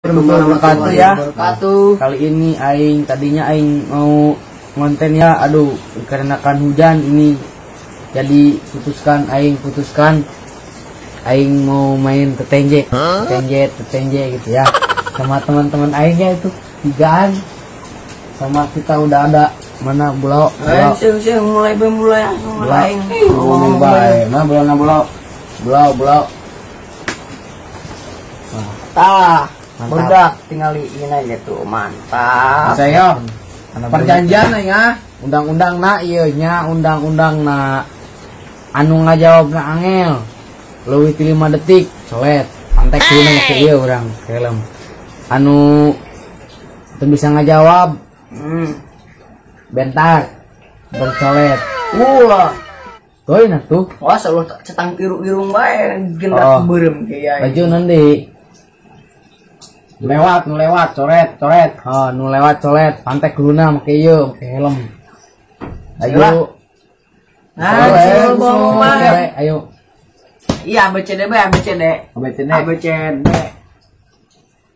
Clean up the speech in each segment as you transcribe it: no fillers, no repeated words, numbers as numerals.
Warahmatullahi wabarakatuh ya. Wabarakatuh. Kali ini aing tadinya aing mau ngonten ya, aduh dikarenakan hujan ini jadi putuskan aing putuskan aing mau main tetenje, tetenje, tetenje gitu ya. Sama teman-teman aingnya itu tigaan. Sama kita udah ada mana bulau, bulau. Sih, mulai mulai Bulau. Ngomong bae, mana bulau na bulau. Bulau, bulau. Tah, Mantap. Budak tinggal ini aja tuh, mantap. Saya perjanjian ya, undang-undang na ieu nya, undang-undang na anu ngajawab na angel. Leuwih ti 5 detik, colet. Pantek dulu make ieu urang helm. Anu teu bisa ngajawab, bentar bercolet. Ulah. Tuh nah tuh. Wah, selalu cetang irung-irung bae, gendak Oh. beureum kieu. Baju nanti. Lewat, nu lewat, coret, coret. Oh, nu lewat colet, pantek kuluna make ieu, make helm. Ayo. Nah, Colet, sih, bohong bae. colet, ayo. Iya, A B C D B A B C D. A B C D. A B C D.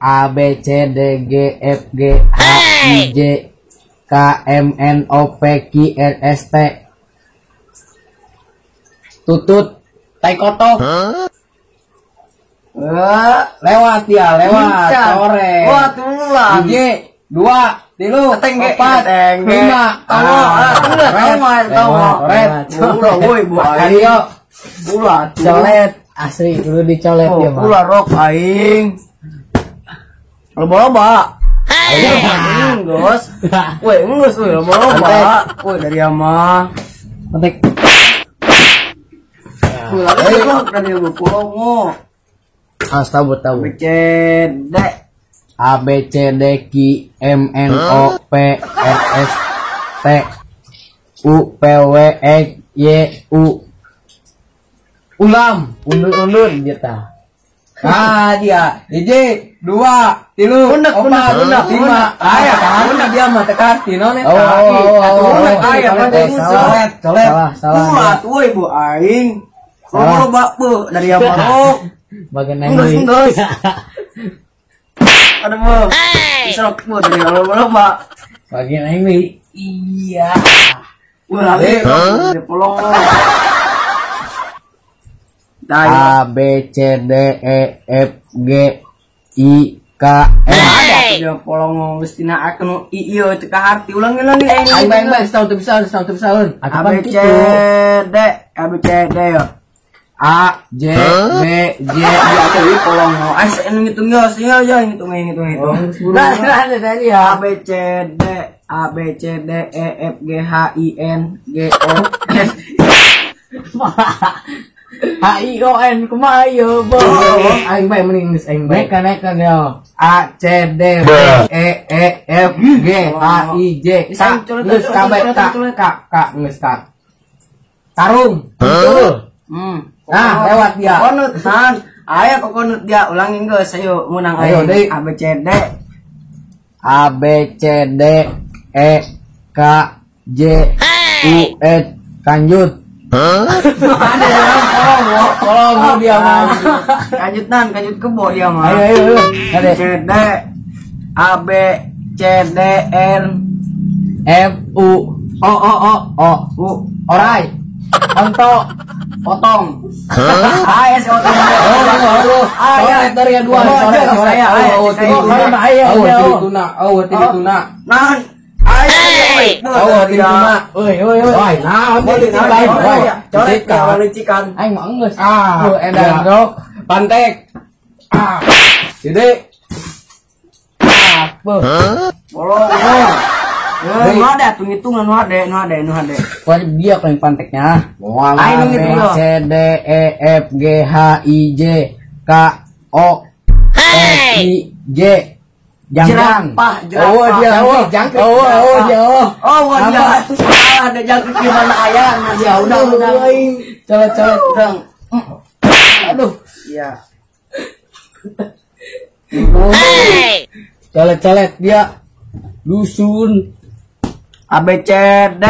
A B C D G F G H I J K M N O P Q R S T. Tutut, tai kotok. Eh, Lewat dia, lewat, Encan. coret. Wah, tulang. Hiji, dua, tilu, Tetengge, empat, tetengge. lima. Tahu, ah, enggak, tahu, coret, tahu, lewat, coret. coret. Ulah, woi, bu aing. Ayo, Ulah, tuh. Colet, asli kudu dicolet Oh, ya, mah. ulah rok aing. Loba-loba. Enggeus. Woi, enggeus woi, loba-loba. Woi, dari ama. Pantek. Ulah, rok dari ibu pulau. Ah, tahu tahu. B C D. A B C D Q M N O P R S T U P W X Y U. Ulam, undur-undur gitu. Ah dia, hiji, dua, tilu, Unek, opat, unek, unek, lima. unek. Aya, Unek dia mah teu karti naon eta. Oh, oh, oh, oh, Unek oh, aya colet, mah teh salah, colet, colet. Salah, salah, Ulah dia. tuh ibu aing. Salah. Loba-loba beuh dari ama rok. Bagian Enggeus, aing. enggeus. Aduh, beuh. Serok beuh dari loba-loba. Bagian aing deui. Iya. Ulah, dari polong. Dah, A B C D E F G I K M. ada tuh dia polong geus tina anu i ieu teu kaharti ulang ulang aing. Aing bae bae setahun teu bisa, setahun teu bisa. A B C D A B C D yo. A J B J. Iya tuh ieu polong. Aing anu ngitung yo, sih yo ngitung ngitung ngitung. Nah, nah, nah, ya. A B C D A B C D E F G H I N G O S. H I O N kumaha ieu, Bo? Aing bae mending geus aing bae. Naik naik yo. A C D B E E F G H I J K. Geus K bae K K K geus K. Tarung. Betul. Nah, lewat dia. Kokonut, han. Ayo kokonut dia ulangin geus, ayo menang Ayo, aing. deui. A B C D. A B C D E K J U S kanjut. Ada yang Tolong, tolong dia mah. Kanjut nan, kanjut kebo dia mah. Ayo ayo ayo. Ada C D A B C D N F U O O O O U Orai. Onto. Potong. A S otong. Oh, oh, oh. Ah, Coret dari yang dua. Oh, Coret, iya, coret. saya, Oh, saya, oh, saya. tiga tuna. Oh, Oh, tiga tuna. Oh, tiga tuna. Nan. Ayo, Oh, tiga tuna. Oi, oi, oi. Woi, nah, Boleh, tiga tuna. Woi, coret, tiga. coret, licikan. Aing mah enggeus. Ah, Tuh, edan, iya. bro. Pantek. Ah. Jadi Ah, beuh. Bolong. Eh, nu ada tuh ngitungan nu ada, nu ada, nu ada. Wajib dia paling panteknya. Moal. Aing A nu B ngitung yo. C D E F G H I J K O S I J. Jangkang. Jerapah, jerapah. Oh, dia. Oh, jangkrik. Oh, oh, dia. Oh. Oh, wah, dia. Ada jangkrik di mana ayah? Nah, dia udah, udah. Colet, colet. Udah. Aduh. Iya. Colet, colet dia. Dusun. A B C D.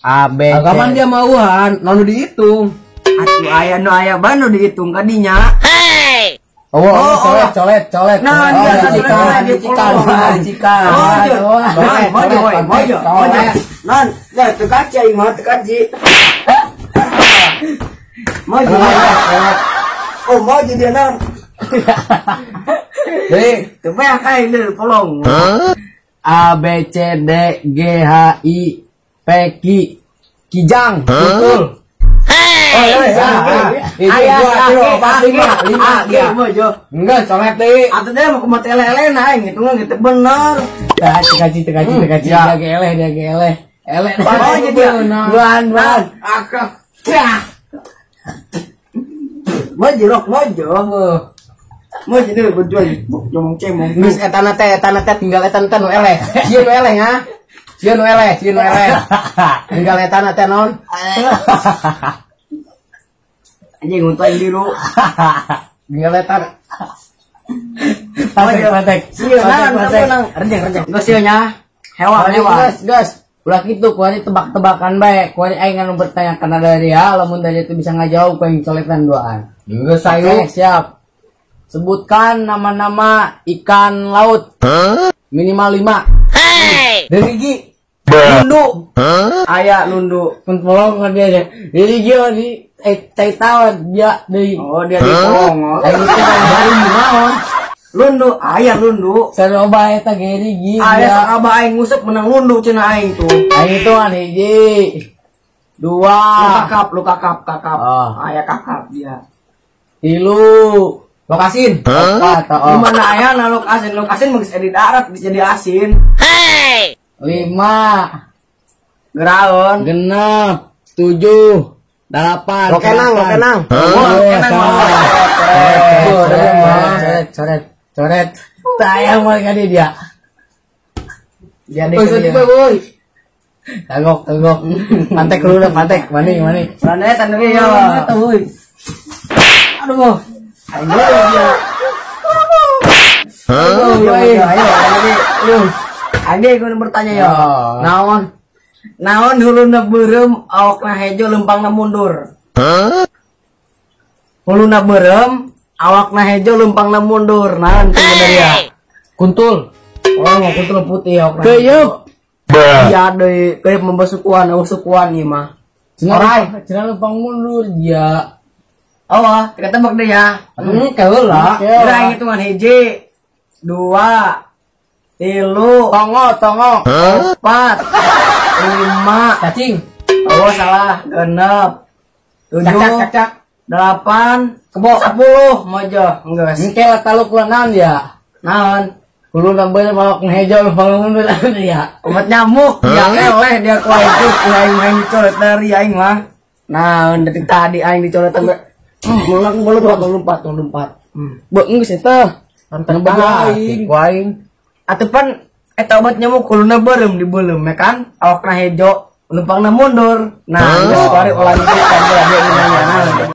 A B C. Kapan dia mauan, nu dihitung. Atuh aya nu aya banu dihitung kadinya. Oh, colet, colet, colet. Nah, dia cikan, cikan, cikan. Mojo, mojo, mojo, mojo. Nan, dah tekaci aing mah tekaci. Mojo. Oh, mojo dia nan. Jadi, tebeak aing dia polong. A B C D G H I P Q Kijang. Betul. Ayah, 4, 5, 5, dia mojo. Enggak, colet deui. Atuh dia mau kumat ele-ele nah aing ngitungan gitu bener. Tah, tekaci, tekaci, tekaci. Dia ge eleh, dia ge eleh. Eleh. Mojo dia. Buan, buan. Akak. Mojo rok mojo. Mojo dia berjuang ngomong cemong. Geus etana teh tinggal etana teh nu eleh. Sieun nu eleh ha. Sieun nu eleh, sieun nu eleh. Tinggal etana teh naon? Anjing nguntai biru. Tinggal etana. Patek, patek. Sieun nang, renjeng, renjeng. Geus sieun nya. Hewan, hewan. Geus, geus. Ulah kitu kuari tebak-tebakan bae. Kuari aing anu bertanya kana dari ya, lamun dari itu bisa ngajawab ku aing coletan duaan. Geus ayo. Oke, siap. Sebutkan nama-nama ikan laut. Minimal 5. Hey. Derigi. Lundu. Aya lundu. Pun polong kan dia aja. Derigi di tai tawar dia deui. Oh, dia di polong. Aing itu kan baru naon. Lundu, aya lundu. Saroba eta gerigi. Aya sakaba aing ngusep menang lundu cenah aing tuh. Aing itu kan hiji. 2. Lu kakap, lu kakap, kakap. Oh. Aya kakap dia. 3. Lokasin. 4. Di mana aya na lokasin? Lokasin mah geus di darat jadi asin. Hey. 5. Geraon. 6, 7, 8. Lokenang, lokenang. Lokenang. Coret, coret, coret. Tayang mereka dia. Dia deh. Boy. Kagok, kagok. Pantek dulu dah, pantek. Mani, mani. Mana tanda dia? Aduh. Ayo dia. Ayo, ayo, ayo. Ade gue bertanya ya. Naon? Naon huluna beureum awakna hejo lempangna mundur. Huluna beureum awakna hejo lempangna mundur. Naon tuh dia? Kuntul. Oh, mau kuntul putih awakna. Keyeup. Iya deui, keyeup membasukuan, sukuan ieu mah. Orai, cenah lempang mundur dia. Oh, kita tebak deh ya. Keheula. Kira hitungan hiji, 2, 3, tongo, tongo, 4, 5, cacing. Oh, salah. 6, 7, cak, cak, 8, kebo, 10, mojo. Enggeus. Engke lah taluk naon ya? Naon? Hulu nambah malok ngejo lempang mundur ya. Obat nyamuk. Ya eleh dia ku aing tuh, aing main dicoret dari aing mah. Nah, dari tadi aing dicoret sampai mulang lompat, lompat, lompat. Be geus eta. Nambah aing. Ku aing. Atuh pan eta obat nyamuk kuluna beureum dibeuleum ya kan? Awakna hejo, lempangna mundur. Nah, geus kuari olah mikir kan dia nanya.